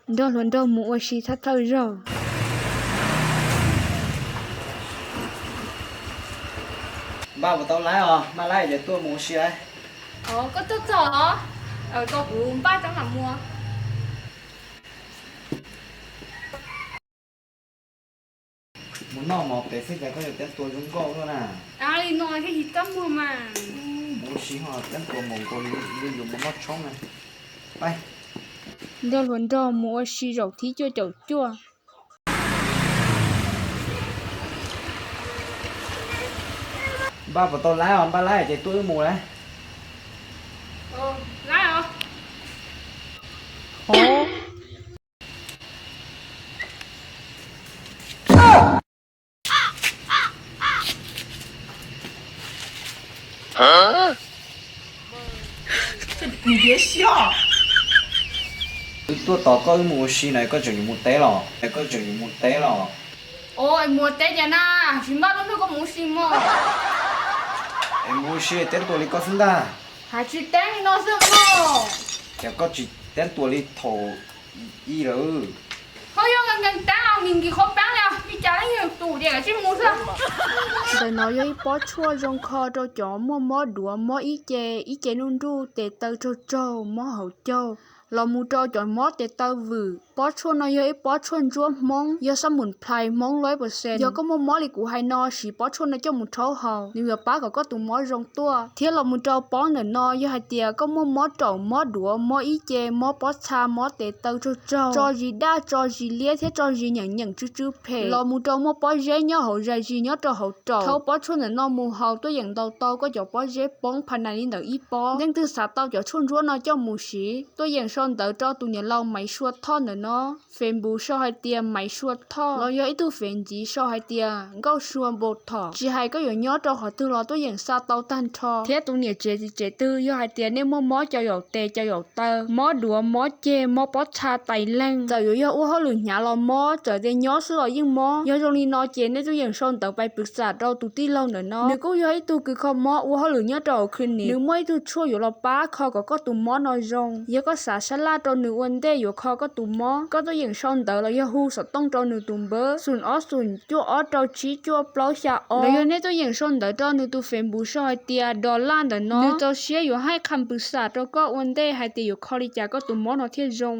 Nrog hluas nraug mus ua si thawj thawj zaug. Npaj puas tau laib os, npaj laib ces tuaj mus ua si lawm. Koj tuaj txog los? Tau, kuv npaj tau mam mus. Mus noj mov pem xwb cas koj yuav teeb tua zoo nkauj luaj na. Li no thiaj yig kab muag mas. Mus ua si ho teeb tua npaum nkaus li yuav mus noj tshoob na. Nrog hluas nraug mus ua si zaum thib cuaj caum cuaj. Npaj puas tau laib os, npaj laib ces tuaj wb mus lawm. Wb tuaj tos koj wb mus ua si na, koj tseem yuav mus teb los? Koj tseem yuav mus teb los? Mus ua teb cas na, tsis npaj lub hnub koj mus ua si mog. Es mus ua si teeb tua li koj xwb ntag. Hais tsis teeb li no xwb mog. Cas koj tsis teeb tua li thaum ub lawm? Ho yog nkees teeb los nkees nkim qhov peeb li, li cas leej yog tus diam tsij mus xwb. Ntawm no yog ib pob tshuaj zoo kho rau cov muaj mob duav, mob ib ce, ib ce nuj nruj, tes taw tsaug tsaug, mob hauv caug, los mus rau cov mob tes taw vwm. Pob tshuaj no yog ib pob tshuaj ntsuab Hmoob, yog xab mus plhais Hmoob lua ib percent. Yog koj muaj mob li kuv hais no, siv pob tshuaj no coj mus rhaub haus, nws yuav pab kom koj tus mob zoo tuaj. Thiab los mus rau pob ntawm no, yog hais tias koj muaj mob raum, mob duav, mob ib ce, mob pob txha, mob tes taw tsaug tsaug, tso zis daj, tso zis liab thiab tso zis nyeem nyeem tsw tsw phem, los mus rau muaj pob zeb nyob hauv zais zis nyob rau hauv raum, rhaub pob tshuaj ntawm no mus haus tuaj yeem ntaus tau koj cov pob zeb poob phas nais li ntawm ib pob. Leej twg xav tau cov tshuaj ntsuab no coj mus siv, tuaj yeem sau ntawv rau tus niam laus Maiv Sua Thoj ntawm no. Facebook sau hais tias Maiv Sua Thoj, los yog ib tug fev ntxiv sau hais tias Nkauj Sua Npau Thom. Tsis hais koj yuav nyob rau qhov twg los tuaj yeem xa tau tag nrho. Thiab tus niam tsev txiv tsev twg yog hais tias nej muaj mob cau yaum tes cau yaum taw, mob duav mob ceg mob pob txha tais leeg, txawm yuav yog ua hauj lwm hnyav los mob, txawm tias nyob xwb los yeej mob. Yog zoo li no ces nej tuaj yeem sau ntawv pais pwv xam rau tus tij laug ntawm no. Nws kuj yog ib tug kws kho mob ua hauj lwm nyob rau hauv clinic. Nws muaj ib tug tshuaj yuav los pab kho kom koj tus mob no zoo. Yog koj xav sab laj rau nws ua ntej yuav kho koj tus mob, koj tuaj yeem sau ntawv los yog hu xov tooj rau nws tus npawb xoom ob xoom cuaj ob rau tsib cuaj plaub xya ob. Los yog nej tuaj yeem sau ntawv rau nws tus Facebook sau hais tias Dos Laj ntawm no. Nws txaus siab yuav hais qhas pwv xam rau koj ua ntej hais tias yuav kho li cas koj tus mob no thiaj zoo.